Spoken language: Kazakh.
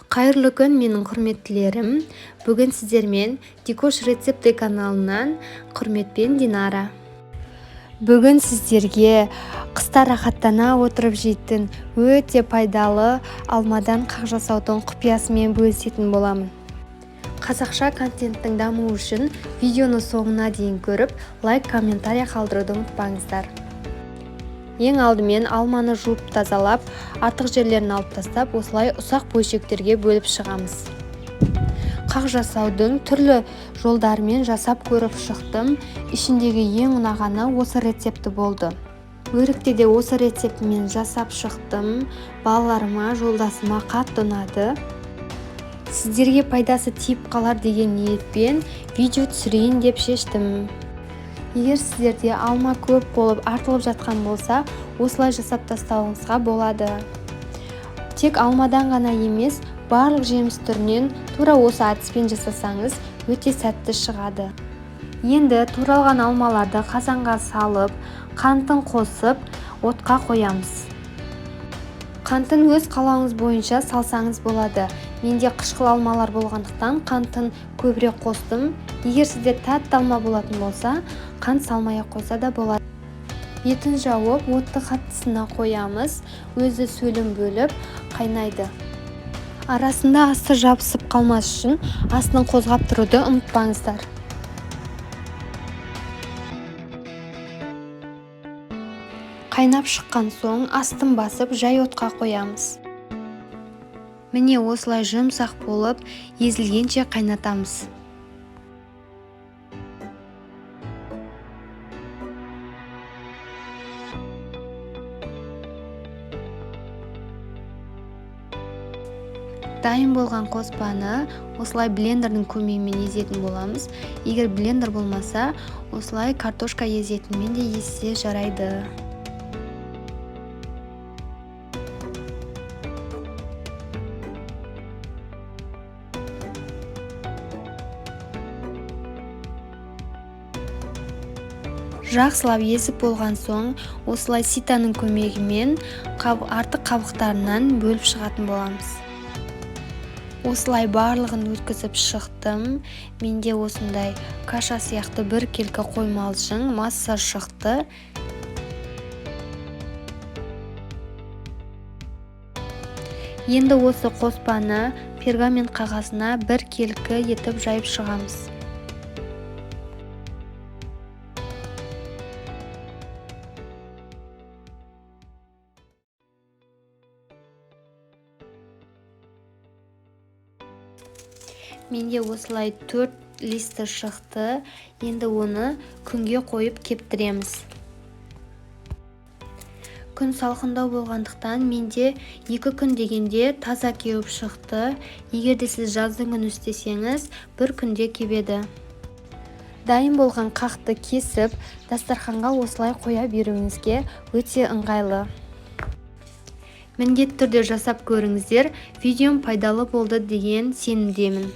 Қайырлы күн, менің құрметтілерім. Бүгін сіздермен Дикош рецепты каналынан құрметпен Динара. Бүгін сіздерге қыста рахаттана отырып жейтін өте пайдалы алмадан қақ жасаудың құпиясымен бөлісетін боламын. Қазақша контенттің дамуы үшін видеоны соңына дейін көріп, лайк, комментарий қалдыруды ұмытпаңыздар. Ең алдымен алманы жуып тазалап, артық жерлерін алып тастап, осылай ұсақ бөлшектерге бөліп шығамыз. Қақ жасаудың түрлі жолдарымен жасап көріп шықтым. Ішіндегі ең ұнағаны осы рецепті болды. Өрікте де осы рецептімен жасап шықтым. Балаларыма, жолдасыма қатты ұнады. Сіздерге пайдасы тиіп қалар деген ниетпен видео түсірейін деп шештім. Егер сіздерде алма көп болып артылып жатқан болса, осылай жасап тастауыңызға болады. Тек алмадан ғана емес, барлық жеміс түрінен тура осы әдіспен жасасаңыз, өте сәтті шығады. Енді туралған алмаларды қазанға салып, қантын қосып, отқа қоямыз. Қантын өз қалауыңыз бойынша салсаңыз болады. Менде қышқыл алмалар болғандықтан қантын көбірек қостым. Егер сізде тәтті алма болатын болса, қант салмай-ақ қойса да болады. Бетін жауып, отты қаттысына қоямыз. Өзі сөлін бөліп қайнайды. Арасында асты жабысып қалмас үшін астын қозғап тұруды ұмытпаңыздар. Қайнап шыққан соң астын басып жай отқа қоямыз. Міне осылай жұмсақ болып езілгенше қайнатамыз. Дайын болған қоспаны осылай блендердің көмегімен езетін боламыз. Егер блендер болмаса, осылай картошка езетінмен де езсе жарайды. Жақсылап езіп болған соң, осылай ситаның көмегімен артық қабықтарынан бөліп шығатын боламыз. Осылай барлығын өткізіп шықтым. Менде осындай каша сияқты біркелкі қоймалжың масса шықты. Енді осы қоспаны пергамент қағазына біркелкі етіп жайып шығамыз. Менде осылай 4 листі шықты. Енді оны күнге қойып кептіреміз. Күн салқындау болғандықтан менде 2 күн дегенде таза кеуіп шықты. Егер де сіз жаздың күні істесеңіз, бір күнде кебеді. Дайын болған қақты кесіп, дастарханға осылай қоя беруіңізге өте ыңғайлы. Міндетті түрде жасап көріңіздер. Видеом пайдалы болды деген сенімдемін.